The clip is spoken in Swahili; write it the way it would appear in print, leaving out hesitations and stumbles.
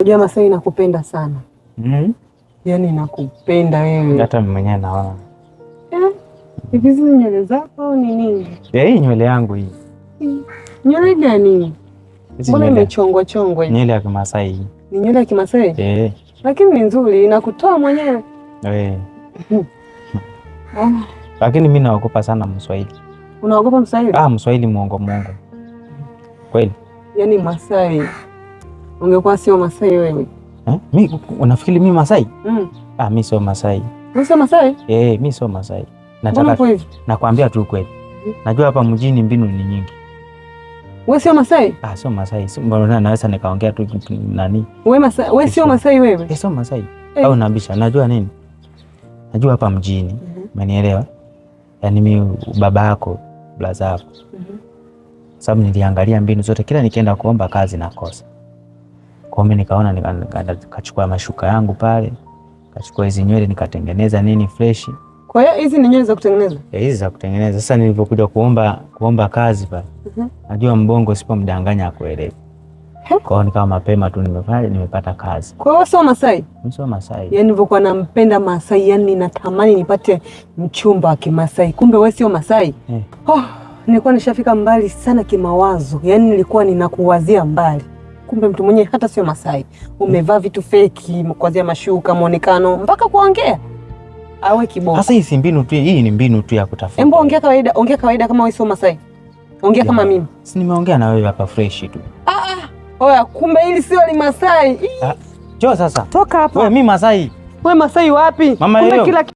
Unajua Masai nakupenda sana. Mm. Yaani nakupenda wewe. Hata mimi mwenyewe naona. Eh? Hivi hizi nywele zako au ni nini? Eh, hii nywele yangu hii. Nywele gani? Hizi Mbona nywele. imechongwa chongwa hivi? Nywele ya Kimasai hii. Ni nywele ya Kimasai? Eh. Lakini ni nzuri, inakutoa mwenyewe. Eh. Ah, Lakini mimi naogopa sana Mswahili. unaogopa Mswahili? Ah, Mswahili mwongo mwongo. Kweli. Yaani Masai. Ungekuwa sio Masai wewe. Eh? Mi unafikiri mimi Masai? Mm. Ah, mimi sio Masai. Wewe sio Masai? Eh, mimi sio Masai. Mbona Nataka uko hivi? nakwambia tu kweli. Najua hapa mjini mbinu ni nyingi. Wewe sio Masai? Ah, sio Masai. Si mbona naweza nikaongea tu nani? Wewe Masai, wewe sio Masai wewe? Eh, sio Masai. Eh. Au nabisha. Najua nini? Najua hapa mjini. Umenielewa? Yaani mimi baba yako, blaza yako. Sababu niliangalia mbinu zote, kila nikienda kuomba kazi nakosa. Kwa hiyo mimi nikaona nikachukua mashuka yangu pale, kachukua hizi nywele nikatengeneza nini fresh. Kwa hiyo hizi ni nywele za kutengeneza? Ya hizi za kutengeneza. Sasa nilipokuja kuomba kazi pale, najua mbongo sipomdanganya akuelewi. Kwa hiyo nikawa mapema tu nimefanya nimepata kazi. Kwa hiyo sio Masai? Mimi sio Masai. Yaani nilivyokuwa nampenda Masai, yani natamani nipate mchumba wa Kimasai, kumbe wewe sio Masai. Eh. Oh, nilikuwa nishafika mbali sana kimawazo, yaani nilikuwa ninakuwazia mbali, kumbe mtu mwenyewe hata sio Masai. Umevaa vitu feki, kuanzia mashuka, muonekano mpaka kuongea. Awe kiboko. Sasa hii si mbinu tu, hii ni mbinu tu ya kutafuta. Embo ongea kawaida, ongea kawaida kama wewe sio Masai. Ongea kama mimi. Si nimeongea na wewe hapa fresh tu. Oya, kumbe hili sio Limasai. Njoo sasa. Toka hapa. Wewe mimi Masai. Wewe Masai wapi? Mama Kumbe yeyo. kila